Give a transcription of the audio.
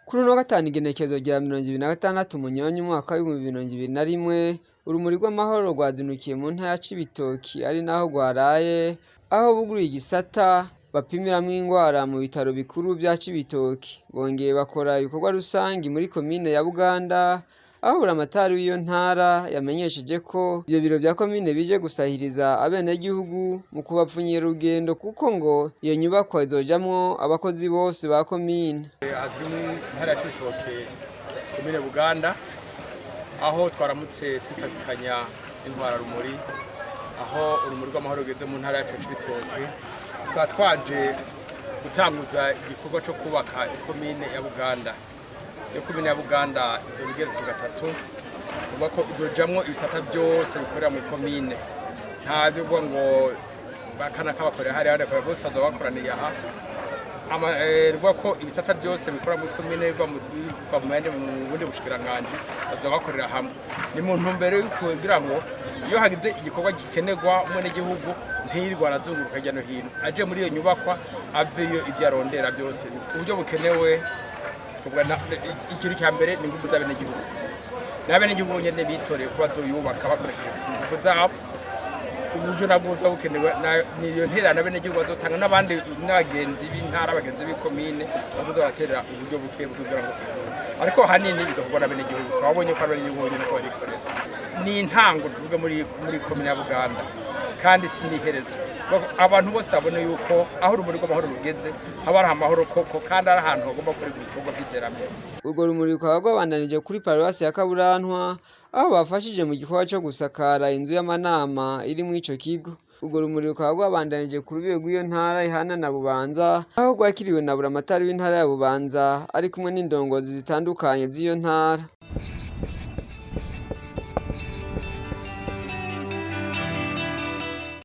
Kuri uno wa gatanu igenekerezo rya 26 Munyonyo umwaka w'2021, urumuri rw'amahoro rwazindukiye mu ntara ya Cibitoki ari naho rwaraye, aho buguruye igisata bapimiramwo ingwara mu bitaro bikuru vya Cibitoki. Bongeye bakora ibikorwa rusangi muri komine ya Buganda, aho buramatari w'iyo ntara yamenyesheje ko ivyo biro vya komine bije gusahiriza abenegihugu mu kubapfunyira urugendo kuko ngo iyo nyubakwa izojamwo abakozi bose ba komine. Aha turi mu ntara ya Cibitoke, komine Buganda, aho twaramutse twifatikanya n'intwararumuri, aho urumuri rw'amahoro rugeze mu ntara yacu ya Cibitoke. Tukaba twaje gutanguza igikorwa co kubaka ikomine ya Buganda. Iyo komine ya Buganda izoba igeretswe gatatu, kuvuga ko izojamwo ibisata vyose bikorera mu ikomine. Nta vyo kuvuga ngo bakanaka bakorera hariya, abandi bakorera, bose bazoba bakoraniye aha. Ruvuga ko ibisata byose bikora muri komine biva mu bundi bushikiranganji bazoba bakorera hamwe. Ni mu ntumbero yo kugira ngo iyo hagize igikorwa gikenerwa umwenegihugu ntiyirirwe arazunguruka hirya no hino, aje muri iyo nyubakwa aveyo ibyo arondera byose. Uburyo bukenewe, kuvuga ikintu cya mbere ni ingufu z'abenegihugu, n'abenegihugu bonyene bitoreye ko bazoyubaka bakoresheje ingufu zabo. Uburyo nabwo buza bukenewe niyo ntererano abenegihugu bazotanga n'abandi n'abagenzi b'intara, abagenzi b'ikomine bazoza baraterera uburyo buke buke kugira ngo ikore. Ariko hanini bizokorwa n'abenegihugu, twabonye ko abenegihugu bonyene ko barikorera. Ni intango tuvuge muri komine ya Buganda, kandi si n'iherezo. Abantu bose babone yuko aho urumuri rw'amahoro rugeze haba hari amahoro koko, kandi ari ahantu hagomba gukorerwa ibikorwa by'iterambere. Urwo rumuri rukaba rwabandanije kuri paruwasi ya Kaburantwa, aho bafashije mu gikorwa co gusakara inzu y'amanama iri mw'ico kigo. Urwo rumuri rukaba rwabandanije ku rubibe rw'iyo ntara ihana na Bubanza, aho rwakiriwe na buramatari w'intara ya Bubanza ari kumwe n'indongozi zitandukanye z'iyo ntara.